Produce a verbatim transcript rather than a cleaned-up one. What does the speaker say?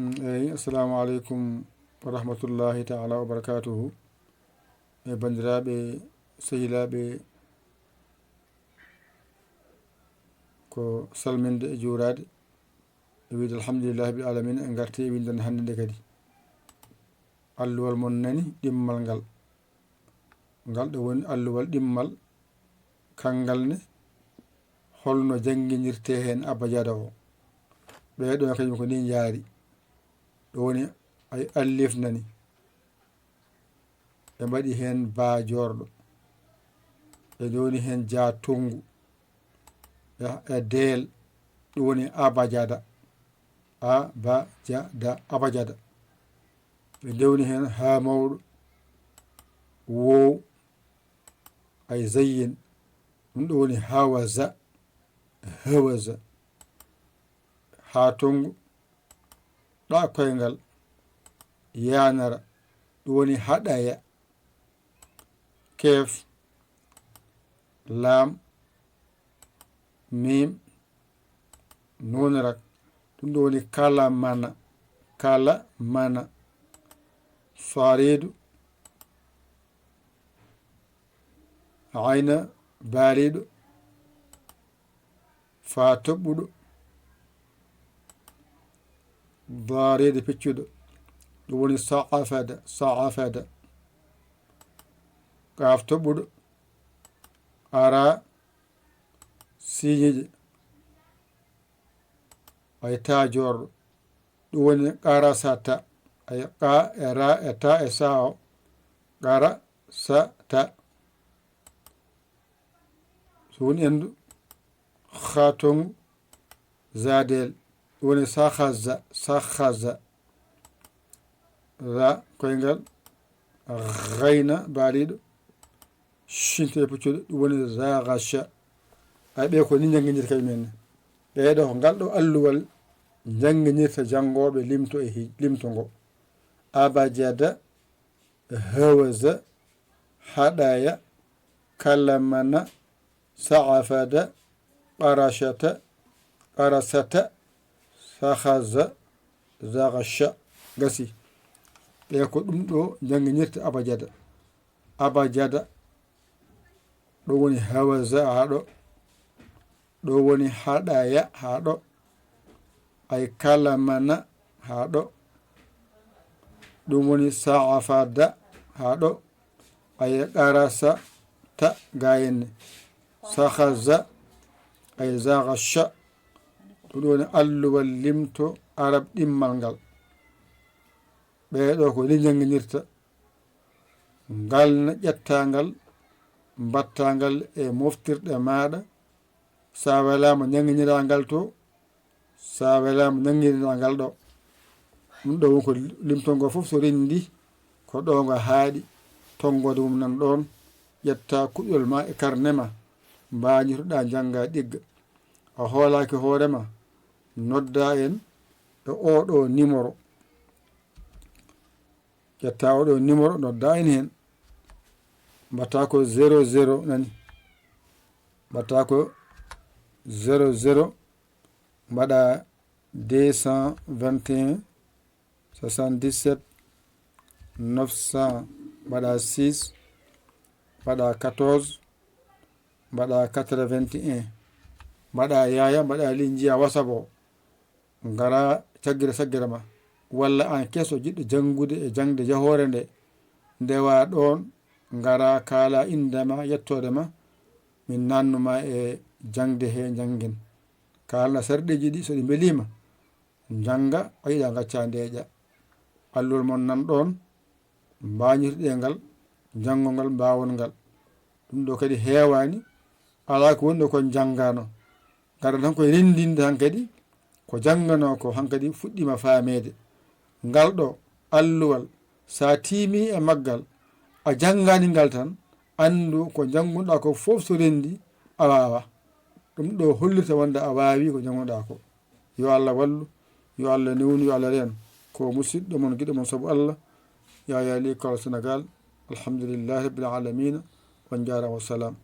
Eyi, assalamu aleykum wa rahmatullahi taala wa barakatuhu. E banndiraaɓe, sehilaaɓe, ko salminde e juuraade, e wiyde alhamdulillahi rabbil alamina, en ngarti e winndande hannde nde kadi. Alluwal mon nani ɗimmal ngal. Ngal ɗo woni alluwal ɗimmal, kanngal ne, holno jannginirtee heen abajada o. Ɓee ɗo kañum ko ni njaari. Ɗo woni ay allif nani. Ɓe mbaɗi heen baa joorɗo. Ɓe ndowni heen jaa tonngu. E, e deel, ɗum woni abajada. Abajada, abajada. Ɓe ndewni heen haa mawɗo. Woow, ay zayyin. Ɗum ɗo woni hawaza, hawaza. Haa tonngu, ɗa koyngal, yanara, ɗum woni haɗaya. Keef, laam, miim, nuun rak. Ɗum ɗo woni kala mana, kala mana. Soiriidu, ayna baaliiɗo, faa toɓɓuɗo, daariiɗo piccuɗo. Ɗum woni saafada, saafada. Kaaf toɓɓuɗo, ara, siiñiiɗe, ay taa joorɗo. Ɗum woni qarasata, ay qa e ra e ta e sa o, qarasata. So woni enndu, haa tonngu, zadeel, ɗum woni sahaza, sahaza. Ra koyngal, gayna baaliiɗo, sinte puccuɗo, ɗum woni zagasha. Ay ɓe ko ni njannginirta kadi men. Ɓee ɗo, ngal ɗo alluwal njannginirta janngooɓe limto e hi-, limto ngo. Abajada, hawaza, haɗaya, kalamana, saafada, qarashata, qarasata, sahaza, zagasha. Gasi. Ɓe ko ɗum ɗo njannginirta abajada. Abajada. Ɗo woni hawaza haa ɗo. Ɗo woni haɗaya haa ɗo. Ay kalamana haa ɗo. Ɗum woni saafada haa ɗo. Ay qarasata gayenne. Sahaza, ay zagasha. Ɗum woni alluwal limto arab ɗimmal ngal. Ɓee ɗo ko ni njannginirta. Ngal na ƴettangal, mbattangal e moftirɗe maaɗa. Sa welaama njannginira ngal to, sa welaama njannginira ngal ɗo. Ɗum ɗo woni ko limto ngo fof so renndi, ko ɗo ngo haaɗi, tonngoode mum nan ɗoon, ƴetta kuɗol ma e karne ma, mbañitoɗa njannga ɗigga. A hoolaaki hoore ma, nodda en e oo ɗo numéro. Ƴetta oo ɗo numéro, nodda en heen. Mbaɗta ko zéro zéro nani. Mbaɗta ko zéro zéro, mbaɗa deux cent vingt et un, soixante-dix-sept, neuf cents, mbaɗa six, mbaɗa quatorze, mbaɗa quatre-vingt-un. Mbaɗa yaya, mbaɗa li njiya WhatsApp o. Ngara caggira caggira ma, walla aan keso jiɗɗo janngude e jaŋde jahoore nde, ndewa ɗoon, ngara kaala innde ma, yettoode ma, min naatnu ma e jaŋde he njanngen. Kaalna sarɗiiji ɗi, so ɗi mbelii ma, njannga, a yiɗa ngacca ndeeƴa. Alluwal mon nan ɗoon, mbañirɗe ngal, janngol ngal, mbaawon ngal. Ɗum ɗo kadi heewaani, alaa ko woni ɗo ko njanngaano. Ngara tan koye renndinde hankadi, ko jannganoo ko hankadi fuɗɗiima faameede. Ngal ɗo alluwal, so a tiimii e maggal, a janngaani ngal tan, anndu ko njanngunoɗaa ko fof so renndi, a waawaa. Ɗum ɗo hollirta wonde a waawii ko njanngunoɗaa ko. Yo Allah wallu, yo Allah newnu, yo Allah reen. Ko musiɗɗo mon, giɗo mon sabu Allah, Yaya Ly Kala Sénégal. Alhamdulillahi Rabbil Alamina. On njaaraama, wassalam.